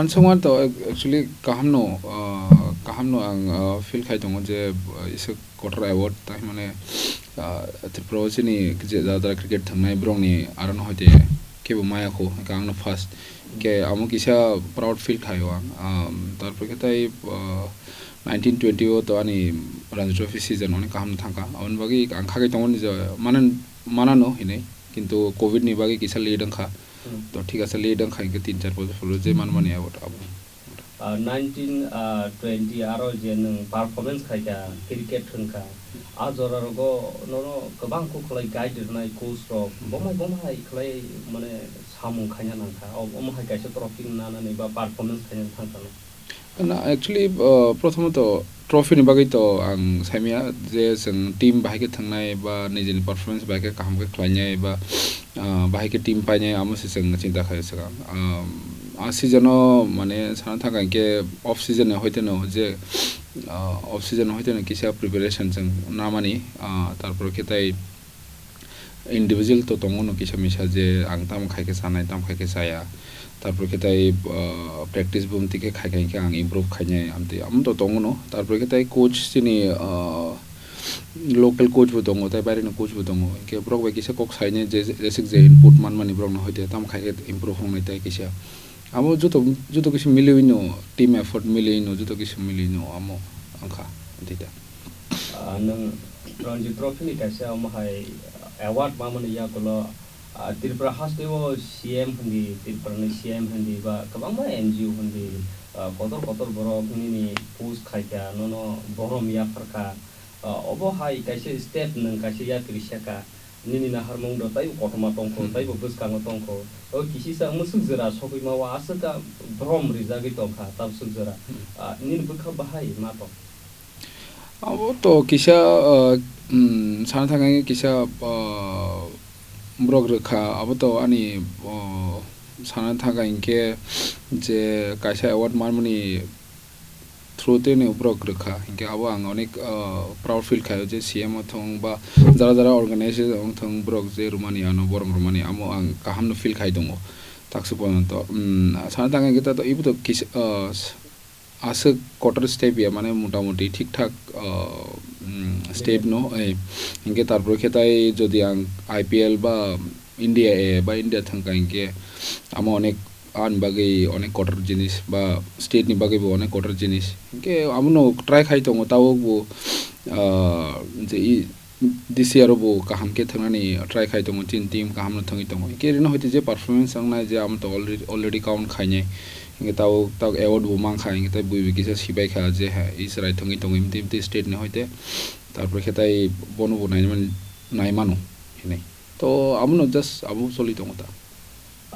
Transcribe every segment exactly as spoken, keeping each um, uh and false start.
Uansukma to ac-, actually kaham no, ah, kaham no ang, ah, feel khai tongo je, ah, isa kotor award tai mane, ah, Tripura o chini je jadra cricket thangnai borok ni aro no hoite kebo maya kho, hwnkhe ang no first. Hwnkhe amo kisa proud feel khai o ang. Um, tarpor khe tai, ah, nineteen twenty o to ani Ranji Trophy season onek kaham thangkha. Aboni bagwi ang kha khai tongo ni je manan, manano hinwi. Kintu covid ni bagwi kisa late wngkha. Hmm. To thik ase, late wngkha hinkhe tin char bosor phuru je manmani abo, abo. Ah, nineteen, ah, twenty aro je nwng performance khaikha, cricket thwngkha, a jora rogo nono kwbang kok khlai guide rwnai coach rok, bomai bomai khlai mane samung khaina nangkha, o-, omo hai kaisa trophy nanani ba performance khaina thangkha no. Na, actually, uh, prothomoto trophy ni bagwi to ang saimaya je chwng team bahai khe thangnai ba nijini performance bahai khe kaham khe khlainai ba, uh, bahai khe team painai, amo se chwng chinta khai swkang. Um, a season o mane sana thangkha hinkhe off season ni hoite no je, uh, off season ni hoite no kisa preparation chwng namani, uh, tarpor khe tai individual to tongo no kisa misa je ang tamo khai khe sanai, tamo khai khe saya. Tarpor khe tai, ah, practice bo twi khe khai khai khe ang improve khainai amtwi amo to tongo no. Tarpor khe tai coach chini, ah, local coach bo tongo, tai baireni coach bo tongo. Hinkhe borok bai kisa kok sainai je, jesik je input manmani borok no hoite tamo khai khe improve wngnai tai kisa. Amo joto, joto kisa miliwi no, team effort miliwi no, joto kisa miliwi no amo wngkha amtwi ta. Ah, nwng Ranji Trophy ni kaisa omo hai award mamani yagulo, ah, Tripura haste o C M hindi, Tripura ni C M hindi ba kwbangma N G O hindi, ah, kotor kotor borok nini post khaikha, nono borom yapharkha. Ah, obo hai kaisa step nwng kaisa yapri saka, nini naharmung do taibo kotorma tongkho, hmm, taibo bwskango tongkho. O kisisa mwswk jora sogwi ma o aswk a borom rijagwi tongkha, tabswk jora. Hmm. Ah, nini bwkha bahai ma tong? Abo to kisa, ah, mm, sana thangkha kisa, ah, borok rwkha, abo to ani, ah, sana thangkha hinkhe je kaisa award manmani through twi ni borok rwkha, hinkhe abo ang onek, ah, proud feel khaio je C M wngthong ba jara jara organization wngthong borok je rwmani ano borom rwmani amo ang kaham no feel khai tongo taksuk pono to. Mm, sana thangkha hinkhe ta to ibo to kisa, ah, aswk kotor step ya, mane motamuti thik thak, ah, mm, step no, eh, hinkhe tarpor khe tai jodi ang I P L ba India A ba India thangkha hinkhe amo onek ani bagwi onek kotor jinis ba state ni bagwi bo onek kotor jinis. Hinkhe amono try khai tongo, tabuk bo, ah, je i, this year o bo kaham khe thangnani try khai tongo, chini team kaham no thangwi tongo. Hinkhe rino hoite je performance wngnai je amo to already, already count khainai. Hinkhe tabuk, tabuk award bo mankha, hinkhe tai bui bui kisa sibai kha je ha, i chwrai thangwi tongo, imti, imti state ni hoite. Tarpor khe tai bono bo naiman-, naimano hinwi. To abono just abo choli tongo ta.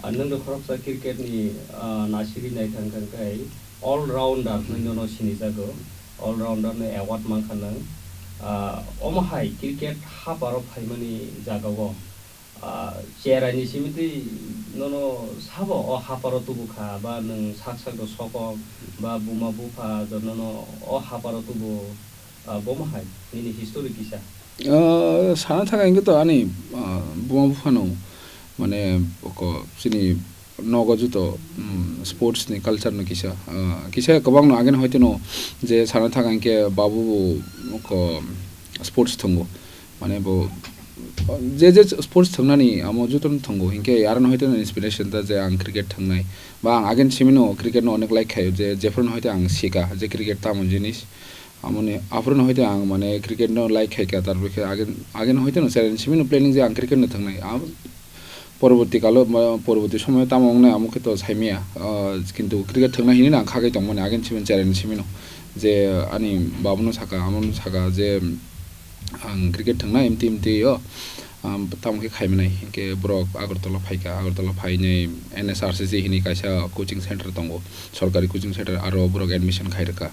Ah, nwng rok khoroksa cricket ni, ah, nasiri naithang thang khai all rounder hinwi nono sinijago. All rounder ni award mankha nwng. Ah, omo hai cricket haparo phaimani jagao, ah, cherai ni simi twi nono sabo o haparo tubu kha ba nwng sak sak do sokok ba buma bupha do nono o haparo tubu? Ah, bomo hai nini history kisa? Ah, sana thangkha hinkhe to ani, ah, buma buphano, mane, oko chini nogo joto, mm, sports ni culture no kisa, ah, kisa kwbangno ageno hoite no je sana thangkha hinkhe babu bo oko sports thwngo, mane bo je je sports thwngnani amo jotono thwngo, hinkhe aro no hoite no inspiration ta je ang cricket thwngnai ba ang ageni simi no cricket no onek like khaio je jephru no hoite ang sika je cricket tamo jinis. Amoni aphuru no hoite ang mane cricket no like khai kha, tarpore khe age, age no hoite no challenge simi no planning je ang cricket no thangnai. Am, poroboti kalo, ma, poroboti somoyo tamo wngnai amo khe to saimaya. Ah, kintu cricket thangnai hinwi no ang kha khai tongmani age simi challenge simi no. Je ani babu no saka, amo no saka je ang cricket thangnai imti imti o, am, tamo khe khaimanai. Hinkhe borok Agartala phaikha, Agartala phainai N S R C C hinwi kaisa coaching center tongo, sorkari coaching center, aro borok admission khai rwkha.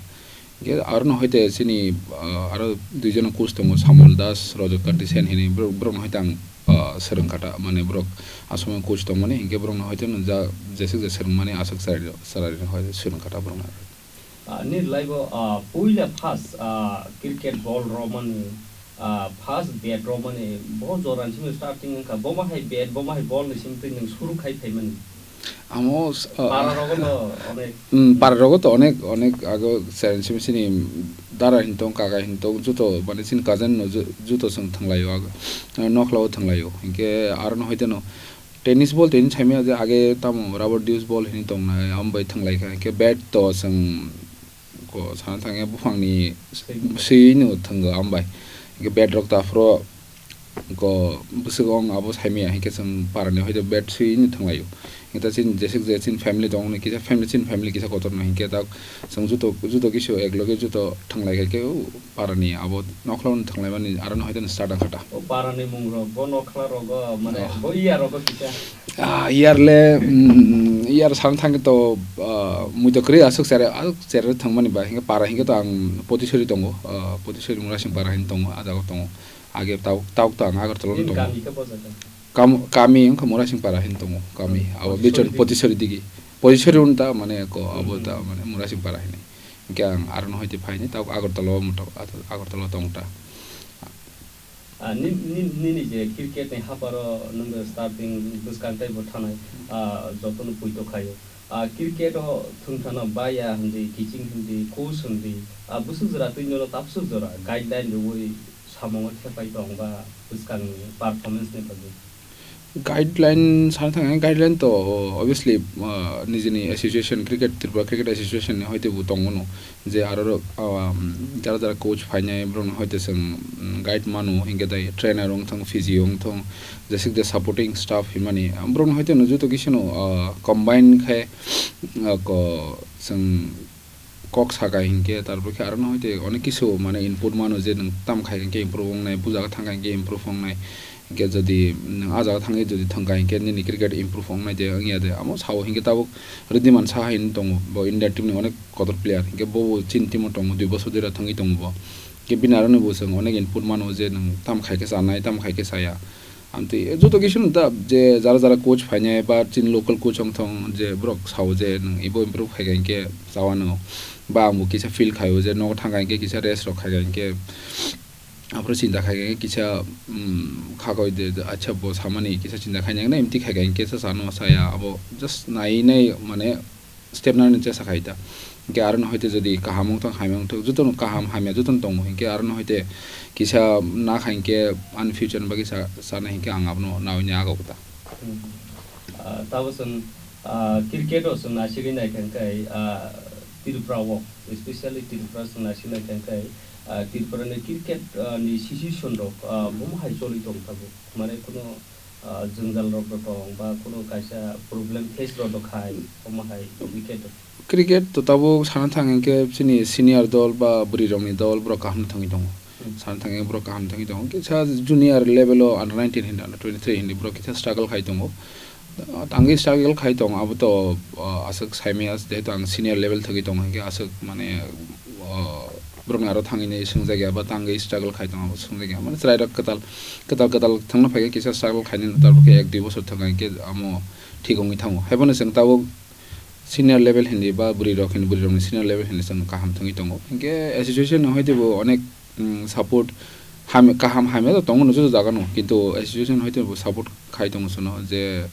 Hinkhe aro no hoite chini, ah, aro duijon coach tongo, Samol Das, Rajat Kanti Sen hinwi, borok, borok no hoite ang, ah, swrwng kha ta, mane borok a somoy coach tongmani, hinkhe borok no hoite no ja, jeswk je swrwngmani aswk chwrai, chwrai rok hoite swrwng kha ta borok no. Ah, nini life o, ah, puila first, ah, cricket ball romani, ah, first bat romani, bo jora ni simi starting wngkha, bo ma hai bat, bo ma hai ball ni simi twi nwng suru khai phaimani? Amo s-, ah, Para rogo no onek. Mm, para rogo to onek, onek ago challenge simi sini dara hin tong, kaka hin tong, juto, mane, sini cousin no ju-, juto chwng thwnglaio ago, ah, nokhlao thwnglaio. Hinkhe aro no hoite no tennis ball tini saimaya je age tamo rubber dues ball hini tongnai, amo bai thwnglai kha. Hinkhe bat to chwng ko sana thangya buphangni swi no thwngo amo bai. Hinkhe bat rok to aphro ko bwswk ong abo saimaya, hinkhe chwng parani hoite bat swi no thwnglaio. Hinkhe ta chini jeswk je chini family tongmani kisa family, chini family kisa kotorno, hinkhe ta chwng juto, juto kisu ekloge juto thwnglai kha khe o parani abo nokhlao no thwnglaimani aro no hoite no start wngkha ta. O parani mung rok, bo nokhla rogo, mane, oh, bo iya rogo kisa. Ah, iyar le, mm, iyar sana thangkhe to, ah, mui to kwrwi aswk chere, aswk chere thwngmani ba, hinkhe para hinkhe to ang Potisori tongo, ah, Potisori Murasing para hin tongo, ah jaga tongo. Age tabuk, tabuk to ang Agartala Nini tongo. Kami khe bo jaga? Kam-, kami wngkha Murasing para hin tongo, kami. Hmm. Abo Potisori Bichon digi. Potisori digi. Potisori wng ta mane ko abo ta mane Murasing para hinwi. Hinkhe ang aro no hoite phaini tabuk Agartala o moto, Agartala o tong ta. Ah, ni-, ni-, nini je cricket ni haparo nwng starting bwskang tei bo thanai, ah, jotono poito khaio. Ah, cricket o thwngthana baya hindi, kiching hindi, coach hindi, ah, bwswk jora twi nono tabswk jora guideline rwui samungo thepai tong ba bwskangni performance ni bagwi? Guideline sana thangkhe guideline to obviously, ah, nijini association, cricket, Tripura Cricket Association ni hoite bo tongo no. Je aro, um, jara jara coach phainai borokno hoite chwng, um, guide mano, hinkhe tei trainer wng thung, physio wng thung, jeswk je supporting staff hinmani, um, borokno hoite no joto kisa no, uh, combine khe, uh, ko chwng kok saka hinkhe, tarpor khe aro no hoite onek kisu mane input mano je nwng tam khai hinkhe improve wngnai, bujaga thang khai hinkhe improve wngnai. Hinkhe jodi nwng ah jaga thangwi jodi thwngkha hinkhe nini cricket improve wngnai de wngya de, amo sao hinkhe tabuk Riddhiman Saha hinwi tongo, bo India team ni onek kotor player, hinkhe bo chini team o tongo, dui bosor dui rok thangwi tongo bo. Hinkhe bini aroni bo chwng onek input mano je nwng tam khai khe chanai, tam khai khe chaya. Amtwi joto kisu nwng ta je jara jara coach phainai ba chini local coach wng thong je borok sao je nwng ibo improve khai kha hinkhe chawano, ba ang bo kisa feel khaio je nogo thangkha hinkhe kisa rest rok khai kha hinkhe. Aphuru chinta khai khe kisa, um, khakoi de, de, acha bo samani kisa chinta khainai, na imti khai khe kisa sano saya, abo just nai nai mane step nani chesa khai ta. Hinkhe aro no hoite jodi kaham wng thok, hamya wng thok, joto no kaham hamya joto no tongo, hinkhe aro no hoite kisa na khai hinkhe ani future ni bagwi sa, sana hinkhe ang abono nawi ni aga ta. Hmm. Ah, tabo chwng, ah, cricket o chwng naisingwi naikha hinkhe, ah, Tripura o, especially Tripura chwng naisingwi naikha hinkhe, ah, Tripura ni cricket, ah, ni situation rok, ah, bomo hai choli tong tabuk. Mane kuno, ah, jwngjal rok bo tong ba kuno kaisa problem face rok bo khai, omo hai cricket o. Cricket to tabuk sana thang hinkhe chini senior dol ba bwrwi rokni dol borok kaham thangwi tongo. Hmm. Sana thang hinkhe borok kaham thangwi tongo. Kisa junior level o under nineteen hindi, under twenty-three hindi borok kisa struggle khai tongo. Tangwi struggle khai tong, abo to, ah, aswk saimaya, jehetu ang senior level thagwi tong, hinkhe aswk mane, ah, borokni aro thangwi nai swngjak ya, ba tangwi struggle khai tong, abo swngjak ya. Mane chwrai rok kwtal, kwtal, kwtal thangna phai khe kisa struggle khainani, tarpor khe ek dui bosor thangkha hinkhe amo thik wngwi thango. Haiphano chwng tabuk senior level hindi ba bwrwi rok hindi, bwrwi rokni senior level hindi chwng kaham thangwi tongo. Hinkhe association no hoite bo onek, mm, support ham-, kaham hamya to tongo no joto jaga no, kintu association hoite bo support khai tongo chwngno je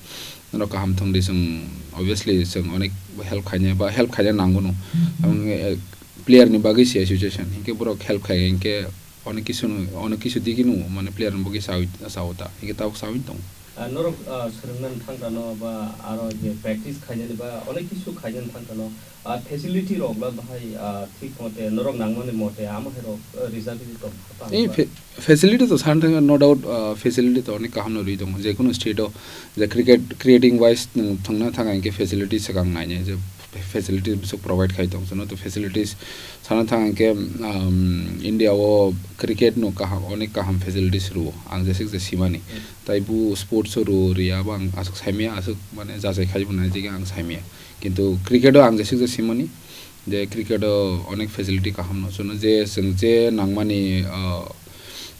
norok kaham thang di, chwng obviously chwng onek help khainai ba help khaina nango no. Aboni, eh, player ni bagwi se association hinkhe borok help khai hinkhe onek kisu no, onek kisu digi no mane player ni bagwi sawi, sawi ta hinkhe tabuk sawi tong. Ah, norok, ah, swrwngna thangkha no ba aro je practice khainani ba onek kisu khainani thangkha no, ah, facility rok ba bahai, ah, thik mote norok nangmani mote amo hai rok, ah, rijak ri tong kha tang. Ei ba? Fe-, facility to sana thangkha, no doubt, ah, facility to onek kaham no ri tongo. Je kunu state o je cricket creating wise nwng thangna thangkha hinkhe facility swkang nainai je facility bwswk provide khai tong. Chwngno to facilities sana thang hinkhe, um, India o cricket no kaham, onek kaham facilities rwo ang jeswk je simani. Hmm. Tai bu sports o rwo riya bo ang aswk saimaya, aswk mane jachai khai bo naijak ang saimaya. Kintu cricket o ang jeswk je simani, je cricket o onek facility kaham no. Chwngno je chwng je nangmani, uh,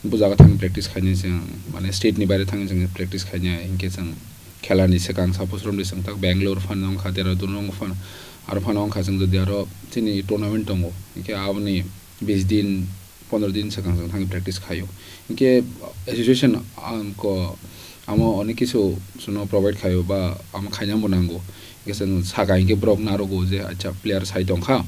bu jaga thang practice khainai chwng, mane state ni baire thangwi chwng practice khainai, hinkhe chwng khela ni swkang, suppose romdi chwng tak Bangalore phano wngkha, Dehradun wngkha phano, aro phano wngkha chwng jodi aro chini tournament tongo, hinkhe aboni bis din, pondro din swkang chwng thangwi practice khaio. Hinkhe association, um, ko Amo onek kisu chwngno provide khaio ba amo khaina bo nango. Hingke chwng saka hingke borok narogo je acha player sai tongkha.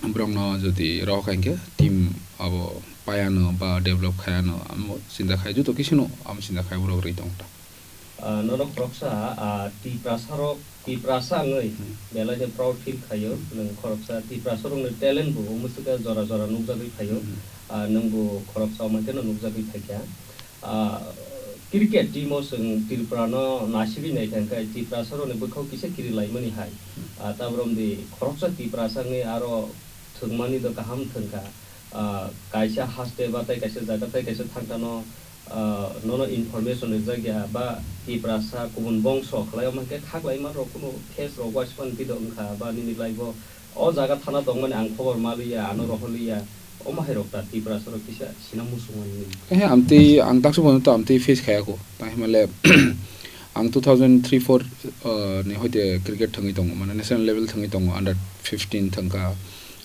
Borokno jodi rohor kha hingke team abo paiano ba develop khaiano amo chinta khai joto kisino amo chinta khai borok rwi tongkha. Ah, norok khoroksa, ah, Tiprasa rok, Tiprasa wngwi Hmm. belai de proud feel khaio. Hmm. Nwng khoroksa Tiprasa rokni talent bo o mwswkhe jora jora nukjagwi phaio. Hmm. Ah, nwng bo khoroksa omo kheno nukjagwi phaikha. Ah, cricket team o chwng Tripura no nasigwi naikha hwnkhe Tiprasa rokni bwkhao kisa kiri laimani hai. Hmm. Ah, tabrom di khoroksa Tiprasa wngwi aro thwngmani do kaham thwngkha. Ah, kaisa haste ba tei kaisa jaga tei kaisa thangtano, ah, nono information rijak ya ba Tiprasa kubun bongso khlai, omo hwnkhe kha khlai man rok kunu face rok waismani pido wngkha ba nini life o o jaga thana tongmani ang khobor maliya, ano rohorliya, omo hai rok ta Tiprasa rok kisa sina muchungmani. Eh, amtwi ang taksa bono to amtwi face khaya ko. Tang himale ang two thousand three four, uh, ni hoite cricket thangwi tongo, mane national level thangwi tongo, under fifteen thangkha,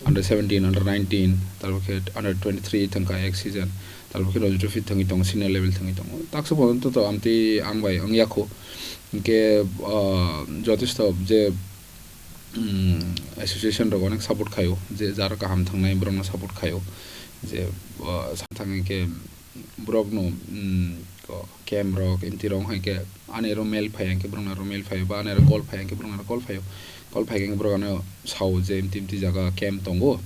under seventeen, under nineteen, tarbo khe under twenty-three thangkha ek season, tarbo khe Ranji Trophy thangwi tongo, senior level thangwi tongo. Taksa porjonto to amtwi ang bai wngya kho. Hinkhe, ah, jotesto je, mm, association rok onek support khaio, je jaro kaham thangnai borokno support khaio, je, ah, sa thangwi khe borokno, mm, ko camp rok, emti rok wngkha khe ani aro mail phai, hwnkhe borokno aro mail phaio, ba ani aro call phai, hwnkhe borokno aro call phaio. Call phai khe borok ano sao je emti emti jaga camp tongo,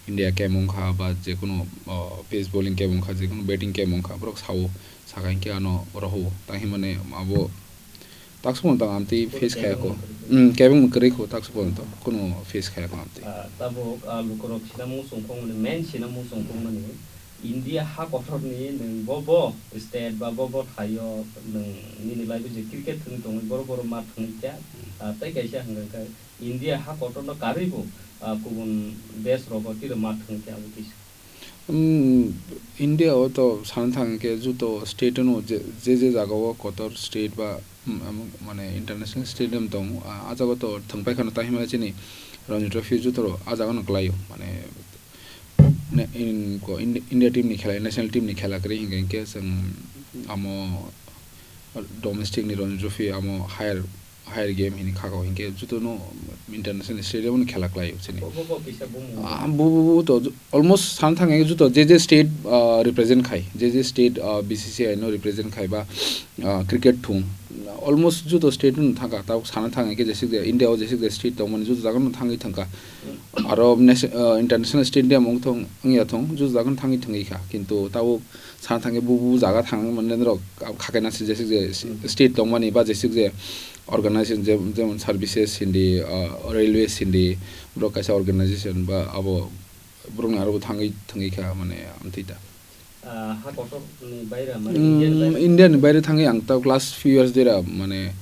India camp wngkha ba jekhunu, o, pace bowling camp wngkha, jekhunu batting camp wngkha, borok sao, saka hinkhe ano rohoro. Tang himani abo taksa phano tang amtwi face khaya ko. Kebengno kwrwi. Hmm, kebengno kwrwi ko, taksa phano to, kunu face khaya ko amtwi. Ah, tabuk, ah, lukurok sina muchung phongmani, main sina muchung phongmani. India ha kotorni nwng bo bo state ba bo bo thaio nwng nini life o je cricket thwngwi tongwi borok borok ma thwngwi kha, ah, tei kaisa hwnka khe India ha kotorno karwi bo, ah, kubun desh rogo tiro ma thwngwi kha abo kisa. Hmm, India o to sana thang khe joto state no je, je je jaga o kotor state ba, hmm, am-, mane international stadium tongo, ah, ah jaga o to thwngpai khano, tei hwnba chini Ranji Trophy joto ro ah jaga no kwlaio, mane Ne-, in-, ko-, Indi-, India team ni khela, national team ni khela kwrwi hinkhe, hinkhe chwng amo domestic ni Ranji Trophy amo higher, higher game hinwi kha kok hinkhe jotono international stadium ni khela kwlaio chini. Bo, bo, bo kisa bumung. Ah, bo, bo, bo to almost sana thang joto je je state, ah, represent khai, je je state, ah, B C C I no represent khai ba, ah, cricket thung almost joto state no thangkha, ta sana thang hinkhe jesik je India o jesik je state tongmani joto jaga no thangwi thangkha. Aro nes-, ah, international stadium wng thung, wngya thung, juda jaga thangwi thangwi kha. Kintu tabuk sana thangwi bu, bu jaga thang mane norok khakaina se jesik je state tongmani ba jesik je organization je, jemon services hindi, ah, railways hindi, borok kaisa organization ba abo borokni aro bo thangwi thangwi kha mane amtwi ta. Ah, ha kotor ni baira, mane, Indian Mm, baira. India ni baire thangwi ang ta last few years dera, mane,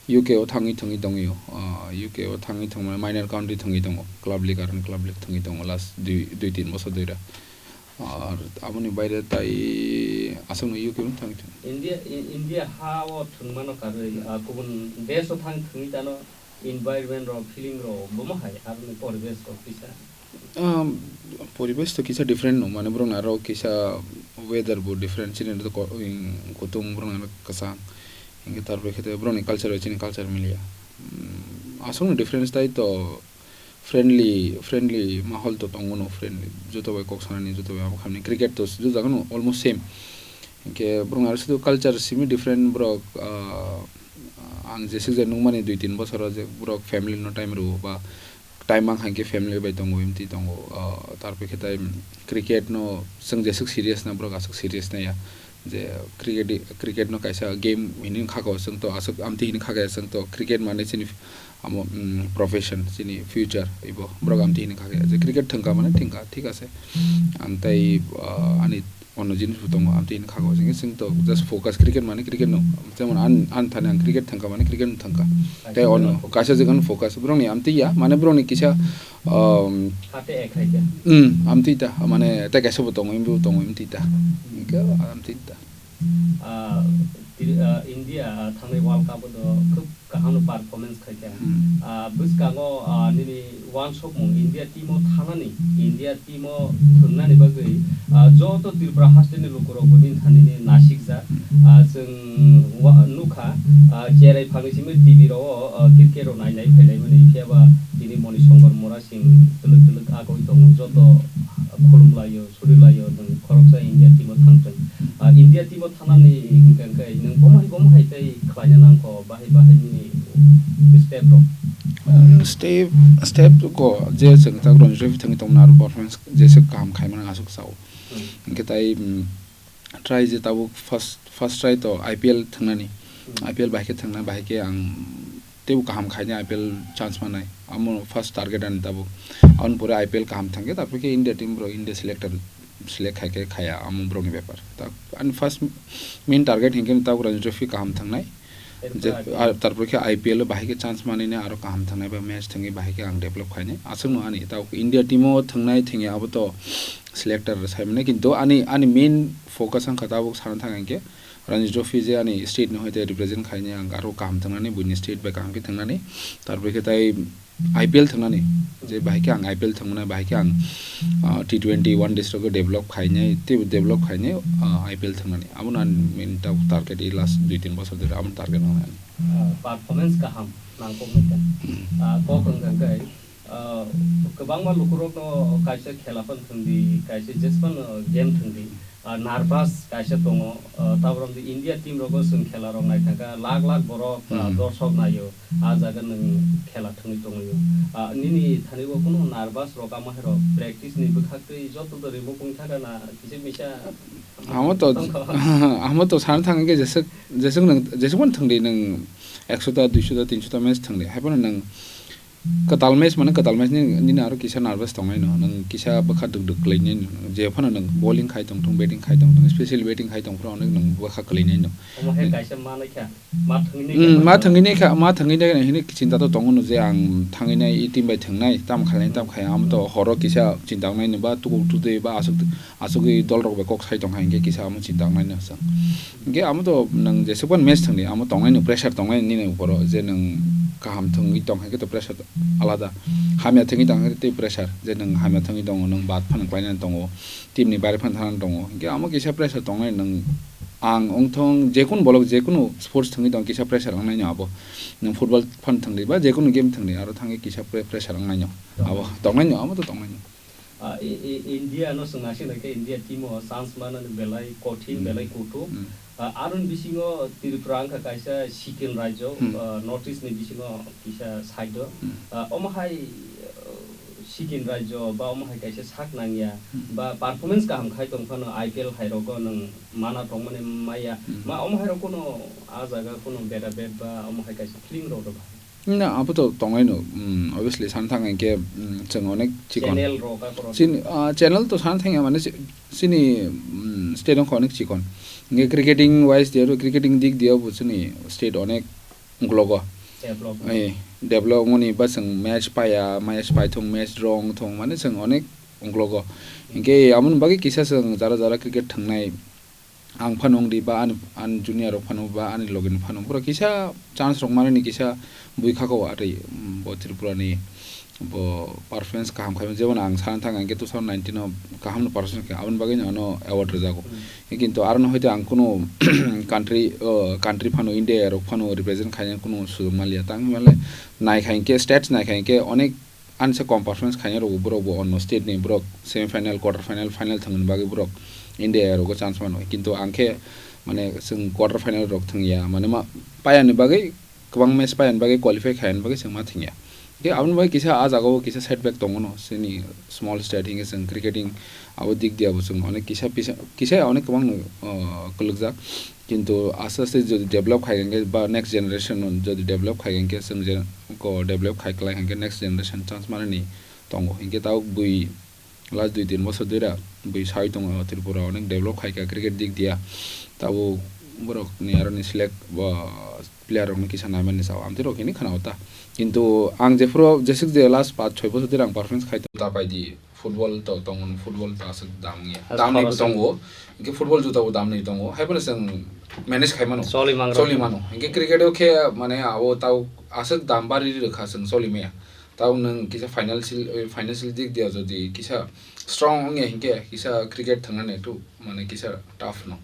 U K o thangwi thangwi tongwi o. Ah, U K o thangwi thangwi, mane, minor country thangwi tongo. Club league, Arun Club League thangwi tongo last dui, dui tin bosor dera. Ar aboni baire tai aswkno U K o thangwi thangwi. India, I-, India ha o thwngmano karwi, ah, kubun desh o thang thangwi tano environment rok, feeling rok, bomo hai, aroni poribesh rok kisa. Um, poribesh to kisa different no, mane borok aro kisa weather bo different, chini to ko-, in, kutung borok aro kwchang, hinkhe tarpore khe borok ni culture bai chini culture milia. Um, aswk no difference tai to friendly, friendly mahol to tongo no, friendly, joto bai kok sanani, joto bai abo khamni, cricket to joto jaga no almost same. Hinkhe borok aro sudu culture simi different borok, ah, ang jesik je nukmani dui tin bosoro je borok family no time rwo ba time mang hai khe family bai tongo, emti tongo. Ah, tarpore khe tai cricket no chwng jeswk serious na borok aswk serious naiya. Je cricket, cricket no kaisa game hinwi kha kho, chwng to aswk amtwi hinwi kha khe chwng to cricket mane chini amo, mm, profession, chini future ibo borok amtwi hinwi kha khe. Je cricket thwngkha mane thwngkha, thik ase. Ang tai, ah, ani Ono jinis bo tongo, amtwi hini kha kok singke chwng to just focus cricket mani cricket no, jemon an, an thani ang cricket thangka mani cricket no thangka. Kaisa tei ono jagano focus. Kaisa jagano focus, borokni amtwi ya, mane borokni kisa, um, Hate ek hai khe. Hmm, amtwi ta, mane tei kaisa bo tongo, embo tongo, amtwi ta. Hingke amtwi ta. Ah, tiri-, ah, India, ah, thangnai World Cup o do khub kaham no performance khai kha. Hmm. Ah, bwskango, ah, nini uansukmung India team o thanani, India team o thwngnani bagwi, ah, joto Tripura haste ni lukurok bo nini thani ni nasikjak. Hmm. Ah, chwng wa-, Ah, cherai phangni simi T V rok o, ah, cricket rok nai nai phai lai mani, phiya ba tini Moni Shankar Murasing twlwk twlwk agoi tongo, joto, ah, khulum lai o, suri lai o, nwng khoroksa India team o thang thung. Ah, India team o thangnani hwnkhe, hwnkhe nwng bomo hai, bomo hai tei khlaina nang kho, bahai, bahai nini step rok? Step, step ko je chwng tak Ranji Trophy thangwi tongmani aro performance jesa kaham khaimani aswk sao. Hmm. Hwnkhe tai, mm, try je tabuk first, first try to I P L thangnani. Hmm. I P L bahai khe thangna, bahai khe ang teibo kaham khaina I P L chance manai. Amo first target ani tabuk. Aboni pore I P L kaham thangkhe, tarpore khe India team rok, India selector select khai khe khaya, amo borokni bepar. Ta-, ani first main target hinkhe tabuk Ranji Trophy kaham thangnai. Je, ah, tarpore khe I P L o bahai khe chance manwi nai aro kaham thangnai ba match thangwi bahai khe ang develop khainai. Aswkno ani tabuk India team o thangnai thangya abo to selector sai mano, kintu ani, ani main focus wngkha tabuk sana thang hinkhe Ranji Trophy je ani state no hoite represent khainai ang aro kaham thangnani buini state bai kaham khe thangnani. Tarpore khe tai I P L thangnani, je bahai khe ang I P L thangmani, bahai khe ang, ah, T twenty one days rok develop khainai, tei develop khainai, ah, I P L thangnani. Abono ani main ta-, target i last dui tin bosor dhori abono target wngnai ani. Ah, performance kaham nangkuknai kha. Hmm. Ah, kok wngkha khe, ah, kwbangma lukurokno kaisa khela phano thwngdi, kaisa jesphano game thwngdi. Ah, nervous kaisa tongo, ah, tabuk India team rogo chwng khela rok naithangkha, lakh lakh borok, ah, hmm, dorsok naio, ah jaga nwng khela thwngwi tongwio. Ah, nini thani bo kunu nervous rok, ama hai rok practice ni bwkhak twi joto to rimo pung thaka na kisa misa. Amo to, tongkha. Amo to sana thang khe jeswk, jeswk nwng, jeswk phano thwngdi nwng ekso ta, duiso ta, tinso ta match thwngdi, hai phano nwng kwtal match mane kwtal match ni, nini aro kisa nervous tongnai no, nwng kisa bwkha duk duk kwlai nai no, je phano nwng bowling khai tong thung, batting khai tong thung, specially batting khai tong phuru onek nwng bwkha kwlai nai no. Omo hai kaisa manai kha, ma thangwi nai kha. Hmm, ma thangwi nai kha, ma thangwi nai kha hini chinta to tongo no je ang thangwi nai, i team bai thangnai, tam khalai tam khai, amo to horo kisa chinta wngnai no ba tukuk tutwi ba aswk, aswkwi dol rok bai kok sai tong kha hinkhe kisa amo chinta wngnai no chwng. Hinkhe amo to nwng jeswk phano match thangdi, amo tongnai no pressure tongnai nini upor o, je nwng kaham thwngwi tong hai khe to pressure alada. Hamya thwngwi tong hai khe tei pressure, je nwng hamya thwngwi tongo, nwng bat phano klainani tongo, team ni bare phano thangna tongo. Hinkhe amo kisa pressure tongnai nwng, ang wngthong jekunu bolok, jekunu sports thwngwi tong kisa pressure wngnai no abo. Nwng football phano thwngdi ba jekunu game thwngdi, aro thangwi kisa pre-, pressure wngnai no. Abo tongnai no, amo to tongnai no. Ah, i, i, India no chwng naising nai khe India team o chance manani belai kothin, hmm, belai kuthuk. Hmm. Ah, aroni bisingo Tripura wngkha kaisa sikin rajyo, hmm, ah, North East ni bisingo kisa side o. Hmm. Ah, omo hai, ah, sikin rajyo ba omo hai kaisa sak nangya, hmm, ba performance kaham khai tong phano I P L hai rogo nwng mana tongmani maya. Hmm. Ma omo hai rok kuno a jaga kuno beda bed ba omo hai kaisa feeling rok rw ba? Na, abo to tongnai no, mm, obviously, sana thang hinkhe, mm, chwng onek chikon. Channel rok a korok. Chini, ah, channel to sana thangya mane chi-, chini, mm, state wngkha onek chikon. Hinkhe cricketing wise diya, cricketing dik diya bo chini state onek ungklogo. Develop. Eh, develop wngmani ba chwng match paya, match paithung, match draw wngthung, mane chwng onek ungklogo. Hinkhe amoni bagwi kisa chwng jara jara cricket thwngnai. Ang phano wngdi ba ani, ani junior rok phano ba ani logi ni phano borok kisa chance rok manani kisa bui kha kho atwi, mm, bo Tripura ni bo performance kaham khai mano, jemon ang sana thang ang khe two thousand nineteen o kaham no performance khe aboni bagwi no ano award rwjago. Hmm. Kintu aro no hoite ang kunu country, o, country phano India rok phano represent khaina kunu sujok manliya, tang hinmale nai kha hinkhe stats nai kha hinkhe onek ansa kom performance khainai rokbo borokbo onno state ni borok semi final, quarter final, final thangmani bagwi borok India rogo chance mano. Kintu ang khe mane chwng quarter final rok thangya, mane ma payani bagwi, kwbang match payani bagwi, qualify khaiyani bagwi chwng ma thangya. Khe aboni bagwi kisa ah jagao kisa setback tongo no, chini small state hinkhe chwng cricketing abo dik diya bo chwng onek kisa pisa, kisa onek kwbang no, o, kwlwkjak. Kintu aste aste jodi develop khai hinkhe ba next generation jodi develop khai hinkhe chwng je ko develop khai kwlai hinkhe next generation chance manani tongo. Hinkhe tabuk bui last dui tin bosor dui ra bui sai tongo Tripura onek develop khai kha cricket dik diya. Tabuk borok ni aro ni select ba player rok ni kisa nai mani sao amtwi rok hini khana o ta. Kintu ang jephuru jeswk je last paanch choi bosor dui ra ang performance khai ta pai di. Football to tongo, football to aswk dam wngya. Aswk dam ni khoroksa. Tongo, hinkhe football juta bo dam ni tongo. Hai phano chwng manage khai mano. Choli mang rok. Choli mano. Hinkhe cricket o khe mane abo tao aswk dam bari rwkha chwng choli maya. Tao nwng kisa financial, eh, financial dik dia jodi kisa strong wngya hinkhe kisa cricket thangna nai tu mane kisa tough no.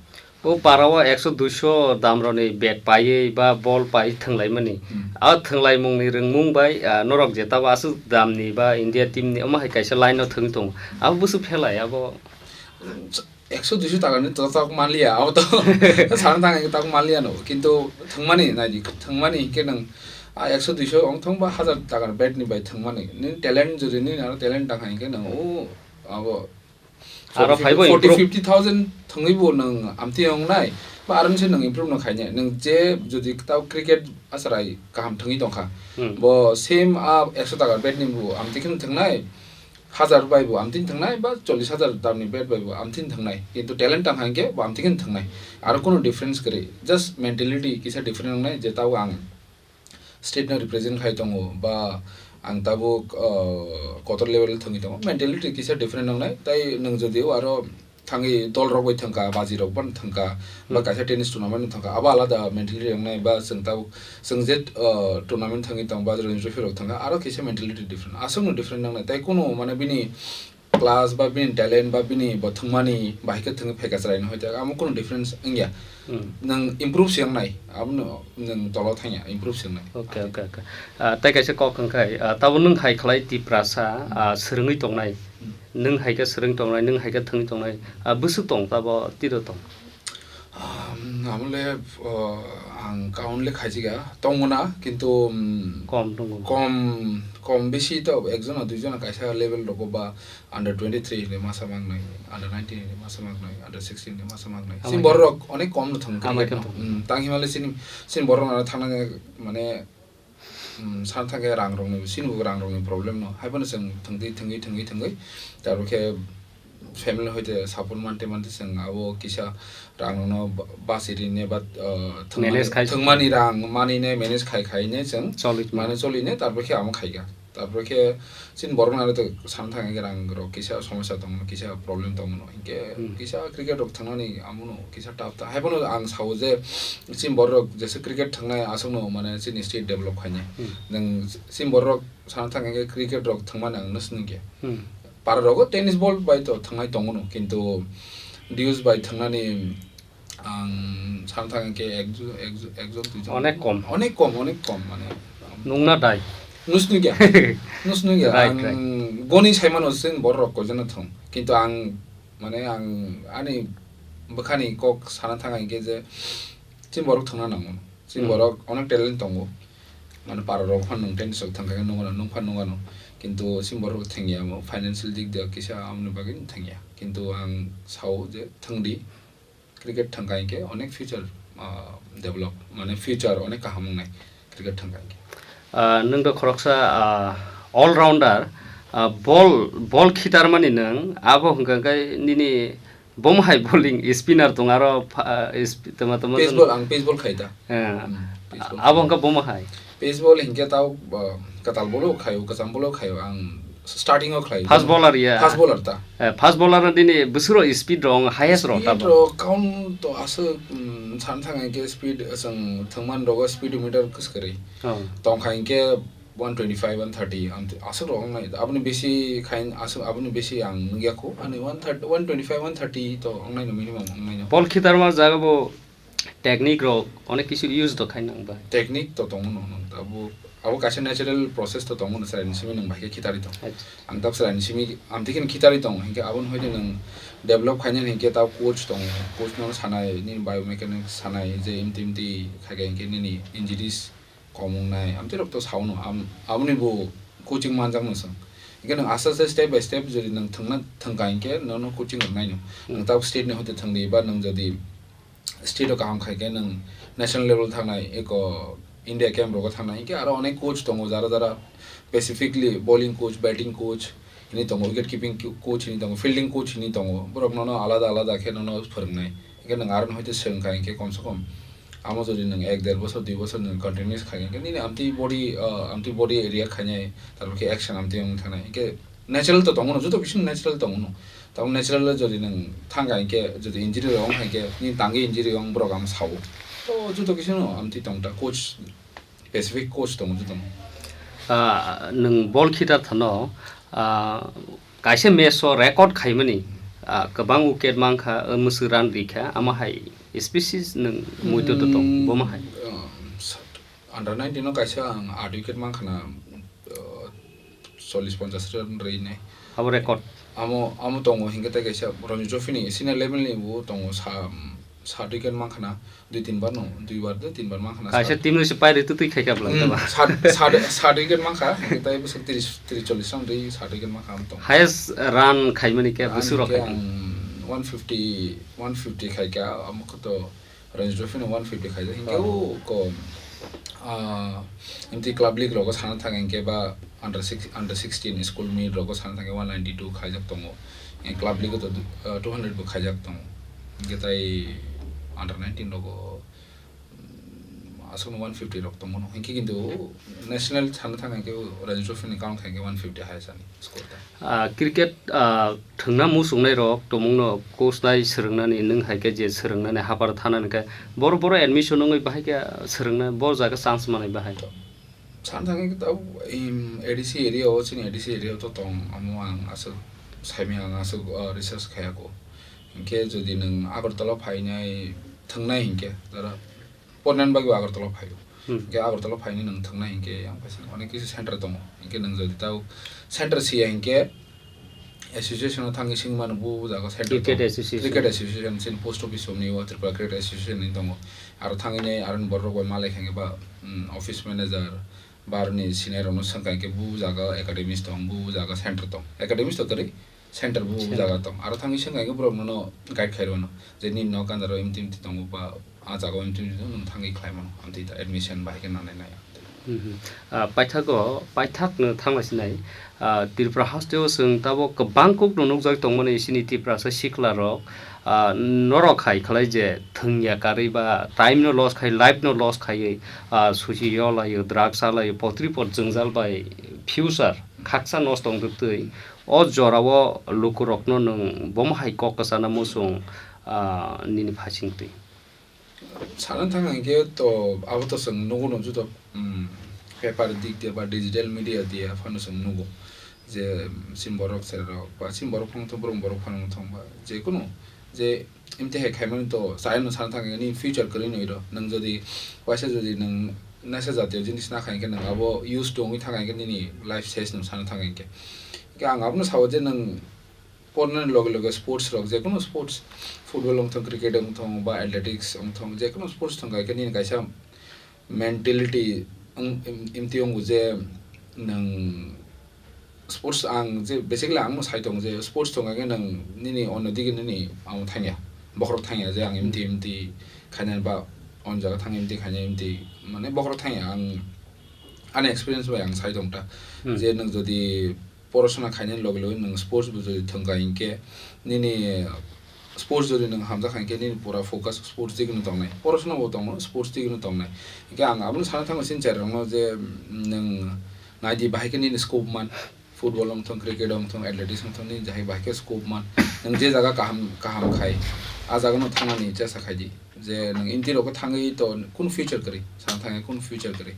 O para o ekso duiso dam rokni bat paiwi ba bol pai thwnglaimani. Hmm. A thwnglaimungni rwngmung bai, ah, norok je tabo aswk damni ba India team ni omo hai kaisa line o thwngwi tongo. Abo bwswk phelai abo. Ekso duiso taka ni to tak manliya, abo to sana thang tak manliya no. Kintu thwngmani naidi, thwngmani hinkhe nwng, ah, ekso duiso ong thong ba hajar taka ni bat ni bai thwngmani. Nini talent jodi nini aro talent tang hai hinkhe nwng o abo Aro forty, phaibo fifty, forty, improve. Fifty thousand thwngwi bo nwng amtwi wngnai, ba aro se nwng improve no khainai. Nwng je jodi tau cricket acharai kaham thwngwi tongkha, Hmm. bo same a ekso taka bat ni bo amtwi kheno thwngnai, hajar bai bo amtwi thwngnai, ba chollish hajar dam ni bat bai bo amtwi thwngnai. Kintu talent tang hai khe bo amtwi kheno thwngnai. Aro kono difference kwrwi, just mentality kisa different wngnai je tau ang state no represent khai tongo, ba ang tabuk, uh, kotor level thwngwi tongo, mentality kisa different wngnai. Tai nwng jodi o aro thangwi dol rok bai thwngkha, baji rok ban thwngkha, ba Hmm. kaisa tennis tournament thwngkha, abo alada mentality wngnai. Ba chwng tabuk, chwng je, uh, tournament thwngwi tong ba Ranji Trophy rok thwngkha, aro kisa mentality different, aswk no different wngnai. Tai kunu mane bini class ba bini talent ba bini bo thwngmani bahai khe thwngwi phaikha chwraino, hoite amo kunu difference wngya. Hmm. Nwng improve se wngnai, abono nwng tolo thangya, improve se wngnai. Okay, okay, okay. Ah, tai kaisa kok wngkhai, ah, tabo nwng hai khlai Tiprasa, Hmm. ah, swrwngwi tongnai. Hmm. Nwng hai khe swrwng tongnai, nwng hai khe thwngwi tongnai. Ah, bwswk tong tabo tiro tong? Um, amole, uh, ang count le khaijika, tongmona, kintu, um, Kom tongo. Kom, kom bisi to, ekjona, duijona kaisa level rogo ba under twenty-three le masa mangnai, under nineteen le masa mangnai, under sixteen le masa mangnai. Amai Sin khe borok onek kom no thang Amai khe khe no. Thang. Um, tang himale sin, sin borok na thangna mane, um, san thangkhe rang rokni, sini bo rang rokni problem no. Haiphano chwng thwngwi, thwngwi, thwngwi, thwngwi. Tarbo khe family hoite support mante, mante chwng abo kisa rang rokno ba-, basi rine ba, uh, thwngmani, Manage khai. Thwngmani rang manine manage khai, khaine chwng Choli. Mane choline, tarbo khe amo khaika. Tarbo khe Chini borok no to sana thang khe rang rok kisa somosya tong mano, kisa problem tong mano. Hinkhe Hmm. kisa cricket rok thang nani amo no kisa tough ta. Hai phano ang sao je chini borok rok jesa cricket thang nai aswk no mane chini state develop khai nai. Hmm. Nwng chini borok rok sana thang khe cricket rok thang mani ang no sini khe. Hmm. Para rogo tennis ball bai to thang nai tong mano, kintu dues bai thang nani Ang sana thang khe ekjon, ekjon, ekjon, duijon. Onek kom. Onek kom, onek kom, mane. Nungna dai. Nusnugya. Nusnugya. Right, ang right. Goni saimano sin borok koijana thong. Kintu ang, mane, ang ani bwkhani kok sana thang khe je chini borok thangna nango. Chini Hmm. borok onek talent tongo. Mane para rok phan nung tennis rok thang khe nungano, nung phan nungano. Kintu chini borok thangya mo financial dik dia kisa amoni bagwi thangya. Kintu ang sao je thangdi. Cricket thangka hinkhe onek future, ah, develop, mane future onek kaham wngnai cricket thangka hinkhe. Ah, nwng to khoroksa, ah, all rounder, ah, ball, ball khitarmani nwng, abo hwnkha khe nini bomo hai bowling spinner tong aro pha-, ah, sp-, tama tama Pace ball, ang pace ball khai ta. Eh, Hmm, pace ball abo khai. Hwnkha bomo hai. Pace ball hinkhe tao, ah, kwtal bolo khaio, kwcham bolo khaio, ang starting o khlai. Fast bowler ya. Fast bowler ta. Eh, fast bowler no dini bwswk rok speed rok highest rok Speed tabo. Rok count to aswk, um, san thang hinkhe speed, chwng thwngman rogo speedometer kwswk kwrwi. Oh. Tongkha hinkhe one twenty-five, one thirty, amtwi aswk rok wngnai. Aboni besi khain aswk, aboni besi ang nukya kho. Ani one thirty, one twenty-five, one thirty to wngnai no minimum wngnai no. Ball khitarma jaga bo Technique rok onek kisu use do khai nang bai. Technique to tongo no, nang abo, abo kaisa natural process to tongo no, chwraini simi nang bai khe khitari tong. Acha. Ang tab chwraini simi amtwi khe khitari tong, hinkhe aboni hoite nang develop khaina hinkhe tab coach tongo, coach no sanai, nini biomechanics sanai, je imti imti khai khe hinkhe nini injuries kom wngnai, amtwi rok to sao no, am-, aboni bo coaching manjak no chwng. Hinkhe nwng aste aste step by step jodi nwng thwngna, thwngkha hinkhe nono coaching rwnai no. Hmm. Nwng tab state ni hoite thwngdi ba nwng jodi state o kaham khai khe nwng national level thangnai, eko India camp rogo thangnai, hinkhe aro onek coach tongo, jara jara specifically bowling coach, batting coach, hini tongo, wicket keeping ki-, coach hini tongo, fielding coach hini tongo, borok nono alada alada khe nono phwrwngnai. Hinkhe nwng aro no hoite swrwngkha hinkhe komse kom amo jodi nwng ek der bosor, dui bosor nwng continuous khai hinkhe nini amtwi body, ah, amtwi body react khainai, tarpor khe action amtwi wng thangnai. Hinkhe natural to tongo no, joto kisi natural tongo no. Tabuk natural le jodi nwng thangkha hinkhe, jodi injury rok wng kha hinkhe, nini tangwi injury wng borok ang sao. To joto kisi no amtwi tong ta, coach, specific coach tongo joto no. Ah, nwng ball khitar thano, ah, kaisa match o record khaimani, ah, kwbang wicket mankha, ah, mwswk run rikha, amo hai Species nwng muitu to tong, hmm, bomo hai. Um, sa-, under nineteen no kaisa ang advocate mankha na, uh, chollish ponchash run rwi nai. Abo record. Amo, amo tongo hinkhe tei kaisa Ranji Trophy ni senior level ni bo tongo sa, sa advocate mankha na dui tin bar no, dui bar de tin bar mankha na. Kaisa sa team no se pairi tutui khai kha bwlai hmm, tama. Sa, sa, sa advocate mankha, hinkhe tei bwswk tris, tris chollish run rwi sa advocate mankha amo tongo. Highest run khaimani khe run bwswk rok hinkhe khai? Ang one fifty, one fifty khai kha, amo khe to Ranji Trophy no one fifty khaijak, hinkhe oh, o ko, ah, M T club league rogo sana thang hinkhe ba under six, under sixteen school meet rogo sana thang hinkhe one ninety-two khaijak tongo. Eh, club league o to, ah, two hundred bo khaijak tongo. Hinkhe tai under nineteen rogo, mm, aswkno one fifty rok tongmano. Hinkhe kintu national sana thang hinkhe o Ranji Trophy ni count khai hinkhe one fifty hai sani score ta. Ah, cricket, ah, thwngna muchungnai rok tongmungno coach nai swrwngnani nwng hai khe je swrwngnani hapar thanani khe boro boro admission wngwi bahai khe swrwngna boro jaga chance manwi bahai. Sana thangwi khe tabuk, im, A D C area o, chini A D C area o to tong, amo ang aswk saimanya, ang aswk, ah, research khaiya ko. Hinkhe jodi nwng Agartala phainai thwngnai hinkhe, dara Pornani bagwi Agartala phaio. Hmm. Hinkhe Agartala phainai nwng thwngnai hinkhe yang kaisa onek kisi center tongo. Hinkhe nwng jodi tau center siya hinkhe association o thangwi singmano bo jaga center tongo. Cricket association. Cricket association, chini post office somni o Tripura Cricket Association ni tongo. Aro thangwi nai aroni borok rok bai malai khe ba, hmm, office manager, ba aroni senior rok no swngkha hinkhe bo jaga academies tong, bo jaga center tong. Academies to kwrwi, center bo center jaga tong. Aro thangwi swngkha hinkhe borok nono guide khai rwno je nini nok ganja ro imti imti tongo ba ah jaga o imti imti tongo, nwng thangwi khlai mano. Amtwi ta admission bahai khe nanai nai. Mhm. Ah, paithago, paithak no thangna sinai. Ah, Tripura haste o chwng tabuk kwbang kok no nukjagwi tongmani sini Tiprasa sikla rok. Ah, norok hai khlai je thwngya karwi ba time no loss khai, life no loss khaiwi, ah, suchi yo laio, drugs a laio, potri pot jwngjal bai future khaksa nosto wng twi. O jorao lukurokno nwng bomo hai kok kwchana muchung, ah, nini phasing twi? Sana thang hinkhe to abo to chwng nugo no joto, mm, paper dik de ba digital media de phano chwng nugo je, mm, chini borok chwrairok ba chini borok phano thung, borok borok phano thung ba je kunu je imtihai khaimani to chayano sana thang hinkhe nini future kwrwi nwi rw. Nwng jodi waisa jodi nwng naisa jatiyo jinis nakha hinkhe nwng abo use tongwi thang hinkhe nini life ses no sana thang hinkhe. Hinkhe ang abono sao je nwng pornani loge loge sports rok, jekunu sports, football wngthong, cricket wngthong ba athletics wngthong, jekunu sports thangkha khe nini kaisa mentality wng-, im-, imti wngo je nwng sports ang je basically ang sai tongo je sports thangkha khe nwng nini onno dige nini ang thangya, bokhorok thangya je ang imti imti khainani ba on jaga thang imti khainani imti mane bokhorok thangya ang ani experience bai ang sai tong ta. Hmm. Je nwng jodi porosona khainani loge loge nwng sports bo jodi thwngkha hinkhe nini sports jodi nwng hamjakha hinkhe nini pura focus sports digino tongnai, porosona bo tongo sports digino tongnai. Hinkhe ang abono sana thango chini chwrairokno je, mm, nwng naidi bahai khe nini scope man, football wngthong, cricket wngthong, athletics wngthong, nini jahai bahai khe scope man, nwng je jaga kaham kaham khai a jagano thangnani chesa khaidi. Je nwng imti rokhe thangwi to kunu future kwrwi, sana thangwi kunu future kwrwi.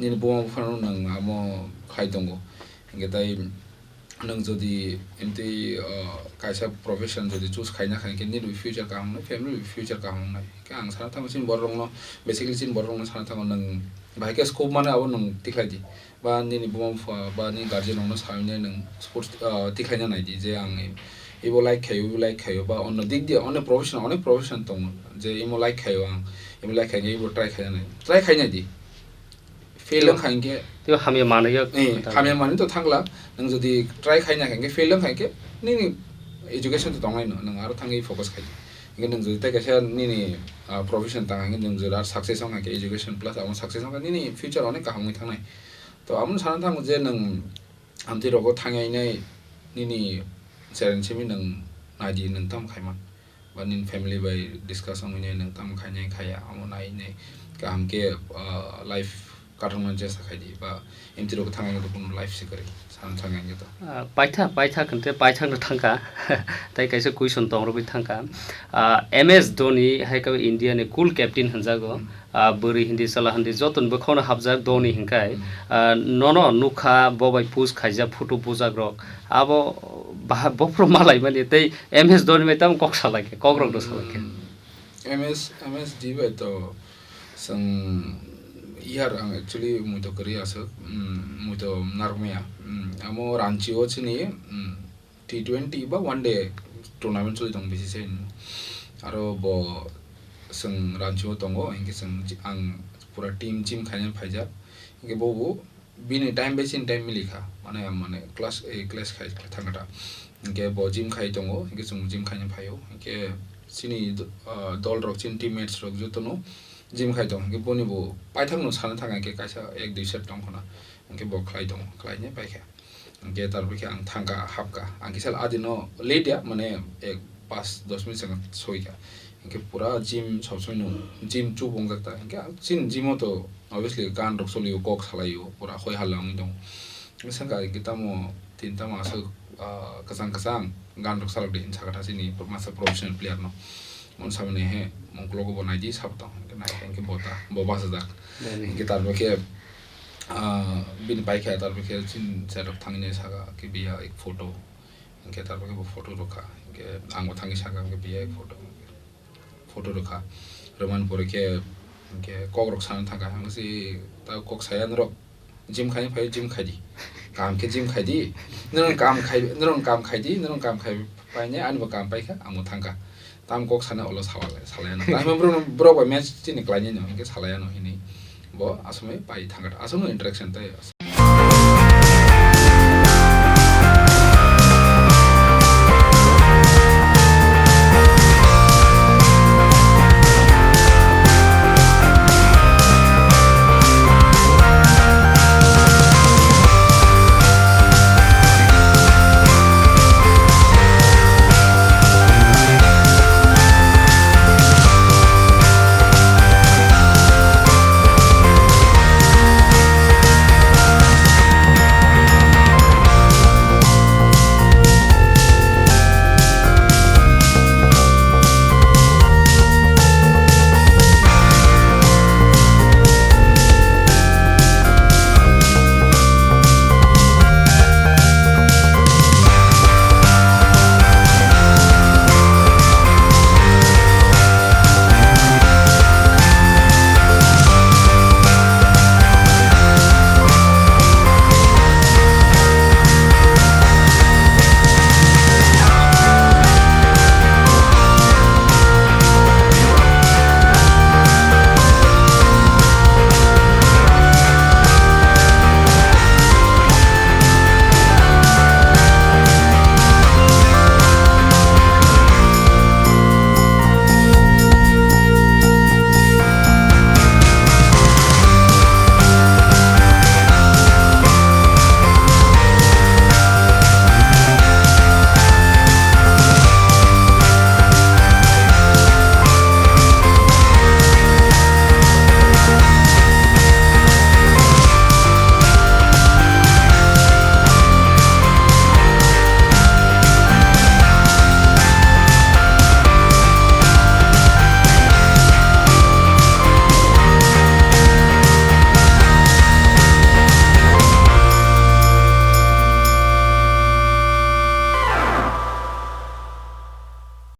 Nini buma buphano nwng amo khai tongo. Hinkhe tai nwng jodi imti, uh, kaisa profession jodi choose khaina kha hinkhe nini future kaham wngnai, family future kaham wngnai. Hinkhe ang sana thango chini borok rokno, basically chini borok rokno sana thango nwng bahai khe scope mano abo nwng tikhlai di. Ba nini buma bupha ba nini guardian rokno sawi nai nwng sports, ah, tikhlaina nai di je ang ebo like khaio, ebo like khaio ba onno dik dia onek profession, onek profession tongo je emo like khaio ang, emo like khaina ebo try khaina nai, try khaina di. Fail wng kha hinkhe tei hamya manwi ya eh, hamya manwi to thangla, nwng jodi try khaina hinkhe fail wng kha hinkhe nini education to tongnai no, nwng aro thangwi focus khai. Hinkhe nwng jodi tei kaisa nini, ah, profession tang hinkhe nwng jodi aro success wng kha hinkhe education plus abo success wng kha nini future onek kaham wngwi thangnai. To, aboni sana thango je nwng amtwi rogo thangwi nai nini challenge simi nwng naidi nwng tamo khaiman. Ba nini family bai discuss wngwi nai nwng tamo khainai khaiya, amo nai nai kaham khe, ah, life kathokna chesta khaidi. Ba amtwi rogo thangwi nai kunu life se kwrwi sana thangwi nai to. Ah, paitha, paitha khwnthe paithak no thangkha. Tai kaisa question tong rwgwi thangkha. Ah, M S Dhoni hai khe India ni cool captain hwnjago. Hmm. Ah, bwrwi hindi, chwla hindi, joto ni bwkhao no hapjak Dhoni hinkhai. Hmm. Ah, nono nukha bo bai post khaijak photo bujak rok. Abo baha-, bophuru malai mani tei M S Dhoni bai tamo kok salai khe, kok rok no salai khe. Hmm. M S, M S D bai to chwng iyar ang actually muitu kwrwi aswk, mm, muitu narwkmaya. Mm, amo Ranchi o chini, mm, T twenty ba one day tournament choli tong bisi se. Aro bo chwng Ranchi o tongo, hinkhe chwng ji-, ang pura team gym khaina phaijak. Hinkhe bo bo bini time bai chini time mili kha, mane, mane clash, eh, clash khai, khai thangkha ta. Hinkhe bo gym khai tongo, hinkhe chwng gym khaina phaio, hinkhe chini do-, ah, dol rok, chini teammates rok jotono gym khai tongo, hinkhe boni bo paithak no sana thangkha, hinkhe kaisa ek dui set tong khna, hinkhe bo khlai tongo, khlai ne paikha. Hinkhe tarpor khe ang thangkha, hapkha, ang kisa adi no late ya, mane ek pas dos minute saka soikha, hinkhe pura gym sob somoi no gym chup wngjak ta, hinkhe chini gym o to obviously gan rok solio, kok salaio, pura hoi hala wngwi tongo. Wngkha hinkhe tamo tini tamo aswk, ah, kwchang kwchang gan rok salok di hinwi sakha ta chini masa professional player no. Mon samani he mung ukulok bo naidi sabo tong, hinkhe nai hinkhe bo ta, bo bachajak. Hinkhe tarpor khe, ah, bini pai khe tarpor khe chini side rok thangwi nai saka khe biya ek photo. Hinkhe tarpor khe bo photo rwkha. Hinkhe ang bo thangwi saka hinkhe biya ek photo. Photo rwkha. Rwmani pore khe, hinkhe kok rok sana thangkha. Ang si ta kok saya norok gym khaina phai gym khai di. Kaham khe gym khai di. Norok kaham khai, norok kaham khai di, norok kaham khai paine ani bo kaham paikha, ang bo thangkha. Tam kok sana ulo sala, salaya no. Kaham borok, borok bai match chini khlainai no, hinkhe salaya no hinwi. Bo asomai pai thangkha. Asomai interaction tai.